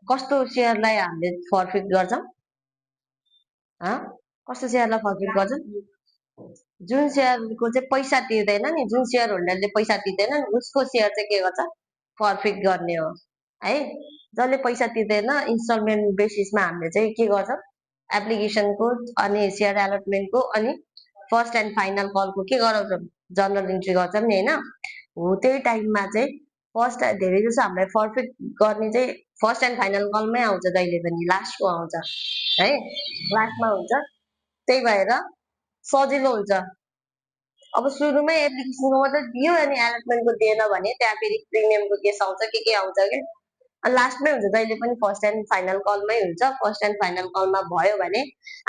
कस्तो सेयरलाई हामीले फर्फिट गर्छौँ? कस्तो सेयरलाई फर्फिट गर्छौँ? जुन सेयरको चाहिँ पैसा तिर्दैन नि, जुन सेयर होल्डरले पैसा तिर्दैन नि, उसको सेयर चाहिँ के गर्छ? फर्फिट गर्ने हो है। जसले पैसा तिर्दैन इन्स्टलमेन्ट बेसिसमा हामीले चाहिँ के गर्छौँ? एप्लिकेसनको अनि सेयर एलोटमेन्टको अनि फर्स्ट एन्ड फाइनल कलको के गराउँछौँ? जर्नल इन्ट्री गर्छौँ नि होइन। हो त्यही टाइममा चाहिँ फर्स्ट धेरै जसो हामीलाई फर्फिट गर्ने चाहिँ फर्स्ट एन्ड फाइनल कलमै आउँछ, जहिले पनि लास्टको आउँछ है, लास्टमा हुन्छ। त्यही भएर सजिलो हुन्छ। अब सुरुमै एप्लिकेसनको मात्रै दियो अनि एलोटमेन्टको दिएन भने त्यहाँ फेरि प्रिमियमको केस आउँछ, के आउँछ कि लास्टमै हुन्छ, जहिले पनि फर्स्ट एन्ड फाइनल कलमै हुन्छ। फर्स्ट एन्ड फाइनल कलमा भयो भने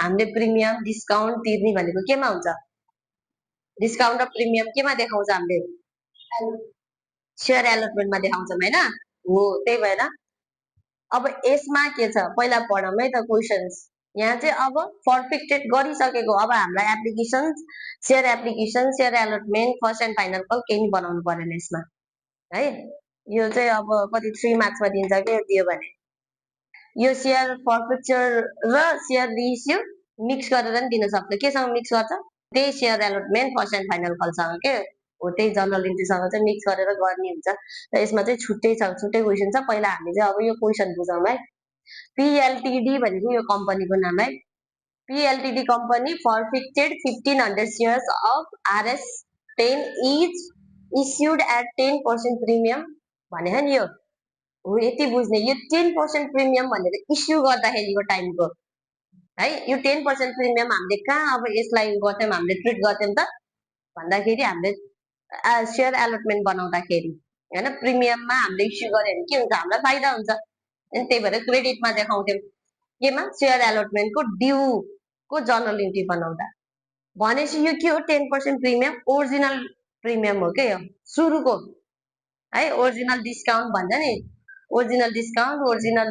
हामीले प्रिमियम डिस्काउन्ट तिर्ने भनेको केमा हुन्छ? डिस्काउन्ट र प्रिमियम केमा देखाउँछ? हामीले सेयर एलोटमेन्टमा देखाउँछौँ होइन हो। त्यही भएर अब यसमा के छ पहिला पढौँ है त क्वेसन्स। यहाँ चाहिँ अब फर्फिक्टेड गरिसकेको, अब हामीलाई application share allotment first and final call केही बनाउनु परेन यसमा है। यो चाहिँ अब कति 3 मार्क्समा दिन्छ कि दियो भने यो सेयर फर्फिक्चर र सेयर रिइस्यु मिक्स गरेर नि दिन सक्छ। केसँग मिक्स गर्छ? त्यही share allotment first and final कलसँग के हो, त्यही जर्नल इन्ट्रीसँग चाहिँ मिक्स गरेर गर्ने हुन्छ। र यसमा चाहिँ छुट्टै छ, छुट्टै क्वेसन छ। पहिला हामीले चाहिँ अब यो क्वेसन बुझौँ है। पिएलटिडी भनेको यो कम्पनीको नाम है। PLTD company forfeited 1500 shares of RS10 is issued at 10% premium भने नि यो हो। यति बुझ्ने, यो 10% प्रिमियम भनेर इस्यु गर्दाखेरिको टाइमको है। यो 10% प्रिमियम हामीले कहाँ अब यसलाई गर्थ्यौँ, हामीले ट्रिट गर्थ्यौँ त भन्दाखेरि हामीले सेयर एलोटमेन्ट बनाउँदाखेरि होइन, प्रिमियममा हामीले इस्यु गऱ्यो भने के हुन्छ? हामीलाई फाइदा हुन्छ। अनि त्यही भएर क्रेडिटमा देखाउँथ्यौँ, केमा? सेयर एलोटमेन्टको ड्युको जर्नल इन्ट्री बनाउँदा। भनेपछि यो के हो? 10% प्रिमियम ओरिजिनल प्रिमियम हो क्या यो, सुरुको है। ओरिजिनल डिस्काउन्ट भन्छ नि, ओरिजिनल डिस्काउन्ट, ओरिजिनल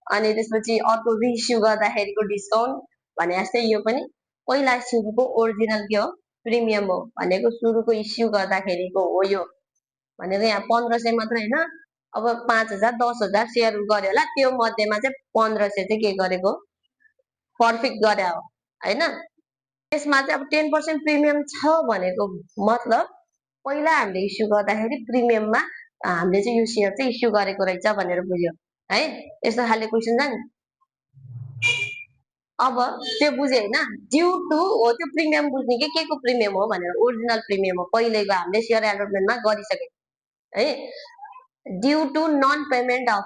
अनि त्यसपछि अर्को रिइस्यु गर्दाखेरिको डिस्काउन्ट भने जस्तै यो पनि पहिला सुरुको ओरिजिनल के हो? प्रिमियम हो भनेको सुरुको इस्यु गर्दाखेरिको हो यो भनेको। यहाँ 1500 मात्रै होइन, अब 5000 10,000 सेयर गर्यो होला, त्यो मध्येमा चाहिँ 1500 चाहिँ के गरेको? फर्फिट गरे हो होइन। त्यसमा चाहिँ अब 10% प्रिमियम छ भनेको मतलब पहिला हामीले इस्यु गर्दाखेरि प्रिमियममा हामीले चाहिँ यो सेयर चाहिँ इस्यु गरेको रहेछ भनेर बुझ्यो है। यस्तो खाले क्वेसन छ नि। अब त्यो बुझे होइन, ड्यु टु हो त्यो प्रिमियम बुझ्ने के को प्रिमियम हो भनेर, ओरिजिनल प्रिमियम हो, पहिलेको हामीले सेयर एलोटमेन्टमा गरिसके है। Due to non payment of